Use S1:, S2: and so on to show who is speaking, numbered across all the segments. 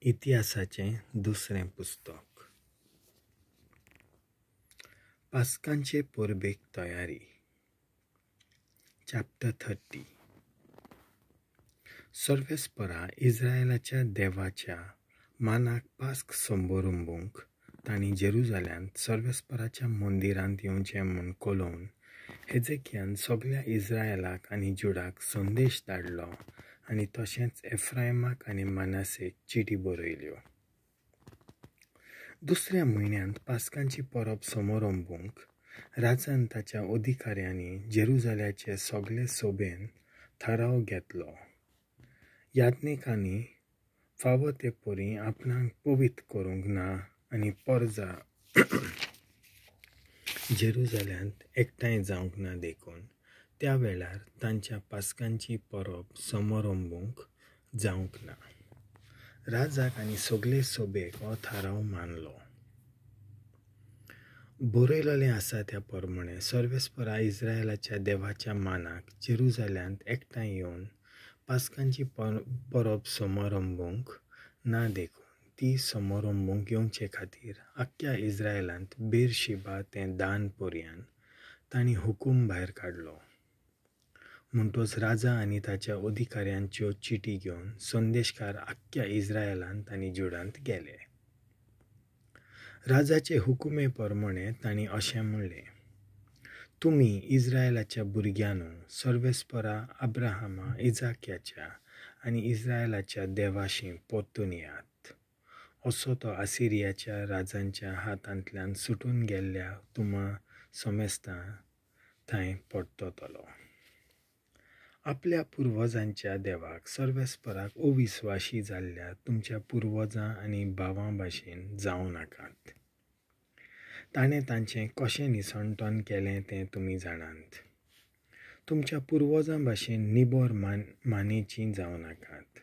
S1: इतिहासाचें दुसरें पुस्तक. पास्कांचे परबेक तयारी. चॅप्टर 30. सर्वेस्परा इस्रायलाच्या देवाच्या मानाक पास्क संबोरंबूंक तांणी जेरुजाल्यांत सर्वेस्पराच्या मंदिरांत येवचें म्हूण कलोवन हेजेकियान सगल्या इस्रायलाक आनी जुडाक संदेश धाडलो आनी तशेंच एफ्रायमाक आनी मानासेक चिटी बरयल्यो. दुसऱ्या म्हयन्यांत पास्कांची परब समारंभूंक राजान ताच्या अधिकाऱ्यांनी जेरुजाल्याचे सगळे सोबेन थाराव घेतलो. याज्ञिकांनी फावो ते परी आपणाक पवित्र करूंक ना आनी परजा जेरुजाल्यांत एकठांय जावंक ना देखून त्या वेळार तांच्या पास्कांची परब समारंभूंक जावंक ना. राजाक आनी सगळे सोबेक हो थाराव मानलो. बरयलेलें आसा त्या प्रमाणें सर्वेस्परा इस्रायलाच्या देवाच्या मानाक जेरुजाल्यांत एकठांय येवन पास्कांची परब समारंभूंक ना देखून ती समारंभूंक येवचे खातीर आख्ख्या इस्रायलांत बेरशिबा तें दान पर्यान तांणी हुकूम भायर काडलो. म्हणटच राजा आनी ताच्या अधिकाऱ्यांच्यो चिटी घेवन संदेशकार आख्ख्या इस्रायलांत आनी जुडांत गेले. राजाचे हुकुमे प्रमाणें तांणी अशें म्हणलें, तुमी इस्रायलाच्या भुरग्यांनो, सर्वेस्परा अब्राहमा, इजाक्याच्या आनी इस्रायलाच्या देवाशी परतून येयात. असो तो आसिरियाच्या राजांच्या हातांतल्यान सुटून गेल्ल्या तुमा समेस्तां थंय परततलो. आपल्या पुर्वजांच्या देवाक सर्वेस्पराक अविस्वाशी जाल्ल्या तुमच्या पुर्वजां आनी भावां भाशेन जावं नाकात. ताणें तांचें कशें निसणटन केलें तें तुमी जाणात. तुमच्या पुर्वजां भाशेन निबर मानेचीं जावं नाकात,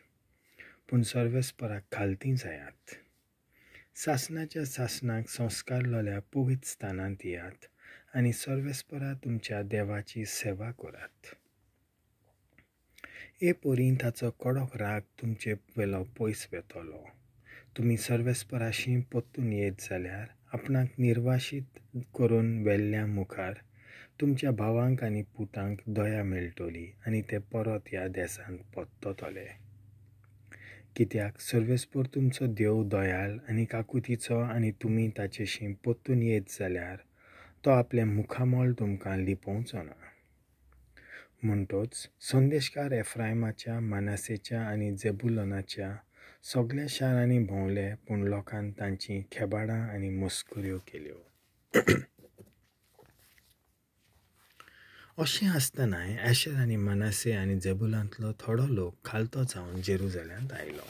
S1: पूण सर्वेस्पराक खालतीं जायात. सासणाच्या सासणाक संस्कारलेल्या पवित्र स्थानांत येयात आनी सर्वेस्परा तुमच्या देवाची सेवा करात. हे परीन ताचो कडक राग तुमचे वेलो पयस वेतलो. तुमी सर्वेस्पराशी परतून येत जाल्यार आपणाक निर्वाशीत करून वेल्ल्या मुखार तुमच्या भावांक आनी पुतांक दया मेळटली आनी ते परत ह्या देशांत परततले. कित्याक सर्वेस्पर तुमचो देव दयाळ आनी काकुतीचो आनी तुमी ताचेशी परतून येत जाल्यार तो आपलें मुखामळ तुमकां लिपोवचो ना. म्हणटच संदेशकार एफ्रायमाच्या, मानासेच्या आनी जेबुलोनाच्या सगल्या शारांनी भोंवले, पूण लोकान तांची खेबाडां आनी मस्कऱ्यो केल्यो. अशें आसतनाय एशर आनी मानासे आनी जेबुलांतलो थोडो लोक खालतो जावन जेरुजाल्यांत आयलो.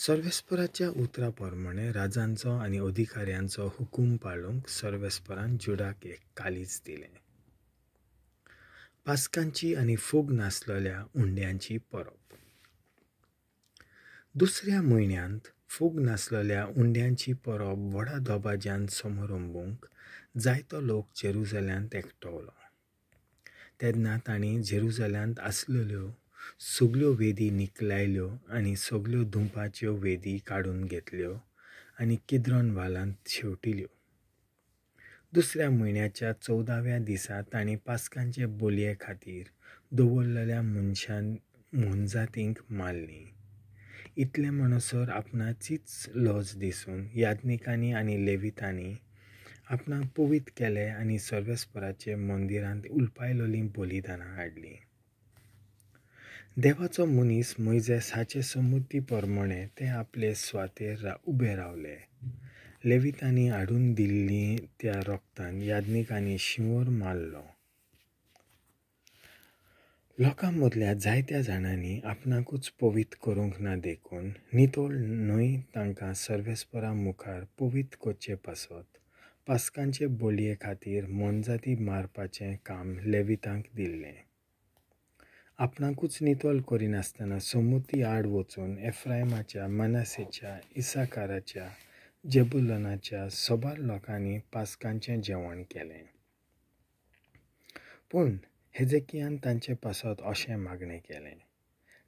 S1: सर्वेस्पराच्या उतरा प्रमाणें राजांचो आनी अधिकाऱ्यांचो हुकूम पाळूंक सर्वेस्परान जुडाक एक कालीज दिलें. पास्कांची आनी फूग नासलेल्या उंड्यांची परब. दुसऱ्या म्हयन्यांत फूग नासलेल्या उंड्यांची परब व्हडा दबाज्यान समारंभूंक जायतो लोक जेरुजाल्यांत एकटवलो. तेन्ना तांणी जेरुजाल्यांत आसलेल्यो सगल्यो वेदी निकलायल्यो आनी सगल्यो धुंपाच्यो वेदी काडून घेतल्यो आनी किद्रोन वालांत शेवटिल्यो. दुसऱ्या म्हयन्याच्या 14व्या दिसा तांणी पास्कांचे बोलये खातीर दवरलेल्या मोनजातींक मारलीं. इतलें म्हणसर आपणाचीच लज दिसून याज्ञिकांनी आनी लेवितांनी आपणाक पवित्र केले आनी सर्वेस्पराचे मंदिरांत उलपायलेलीं बलिदानां हाडलीं. देवाचो मनीस मोयजेस हाचे समुद्दी प्रमाणें ते आपले सुवातेर उबे रावले. लेवितांनी हाडून दिल्ली त्या रोगतान याज्ञिकांनी शिंवर मारलो. लोकां मदल्या जायत्या जाणांनी आपणाकूच पवित्र करूंक ना देखून नितळ न्हय तांकां सर्वेस्परा मुखार पवित्र करचे पासत पास्कांचे बोलये खातीर मोनजाती मारपाचें काम लेवितांक दिल्लें. आपणाकूच नितळ करिनासतना समुती आड वचून एफ्रायमाच्या, मानासेच्या, इसाकाराच्या, जेबुलोनाच्या सबार लोकांनी पास्कांचें जेवण केलें. पूण हेजेकियान तांचे पासत अशें मागणें केलें,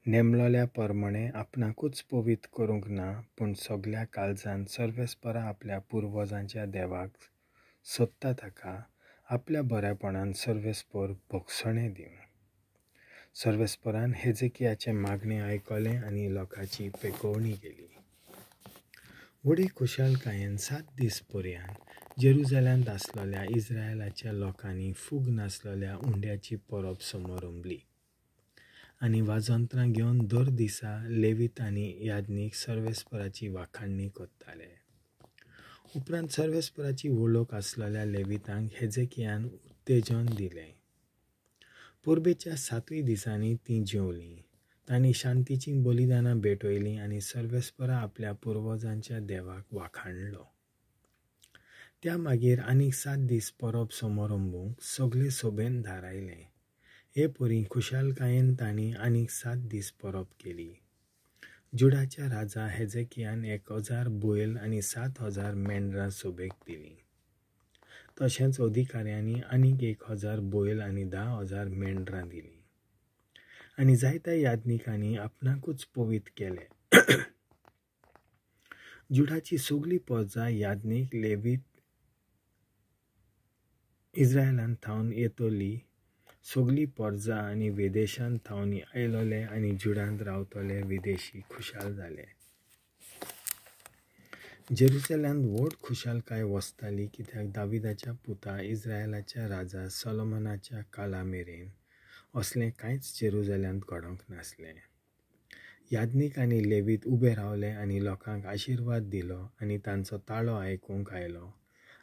S1: नेमलोल्या परमणे आपणाकूच पवित्र करूंक ना, पूण सगल्या काळजान सर्वेस्परा आपल्या पुर्वजांच्या देवाक सोदता ताका आपल्या बरेपणान सर्वेस्पर भोगसणें दिवं. सर्वेस्परान हेजेकियाचें मागणें आयकलें आनी लोकांची पेकोवणी केली. व्हडे खुशालकायेन 7 दीस पर्यान जेरुजाल्यांत आसलेल्या इस्रायलाच्या लोकांनी फूग नासलेल्या उंड्याची परब समारंभली आनी वाजंत्रां घेवन दर दिसा लेवीत आनी याज्ञीक सर्वेस्पराची वाखाणणी करताले. उपरांत सर्वेस्पराची वळख आसलेल्या लेवितांक हेजेकियान उत्तेजन दिलें. परबेच्या 7वी दिसांनी तीं जेवलीं. तांणी शांतीचीं बलिदानां भेटयलीं आनी सर्वेस्परा आपल्या पुर्वजांच्या देवाक वाखाणलो. त्या मागीर आनीक 7 दीस परब समारंभूंक सगळे सोबेन धारायलें. हे परी खुशालकायेन तांणी आनीक 7 दीस परब केली. जुडाच्या राजा हेजेकियान 1000 बैल आनी 7000 मेंढरां सोबेक दिलीं. तशेंच अधिकाऱ्यांनी आनीक 1000 बैल आनी 10,000 मेंढरां दिलीं आनी जायत्या याज्ञिकांनी आपणाकूच पवित्र केले. जुडाची सगली प्रजा याज्ञीक लेवीत इस्रायलांत थावन येतली सगली प्रजा आनी विदेशांत थावन आयलोले आनी जुडांत रावतले विदेशी खुशाल जाले. जेरुसलेमांत व्हड खुशालकाय वसताली, कित्याक दाविदाच्या पुता इस्रायलाच्या राजा सोलोमनाच्या काळा मेरेन असलें कांयच जेरुसलेमांत घडोवंक नासलें. याज्ञीक आनी लेवीत उबे रावले आनी लोकांक आशिर्वाद दिलो आनी तांचो ताळो आयकूंक आयलो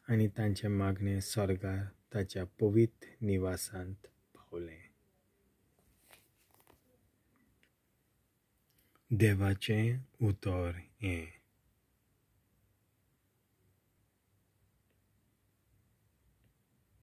S1: आनी तांचें मागणें स्वर्गार ताच्या पवित्र निवासांत पावलें. देवाचें उतर हें.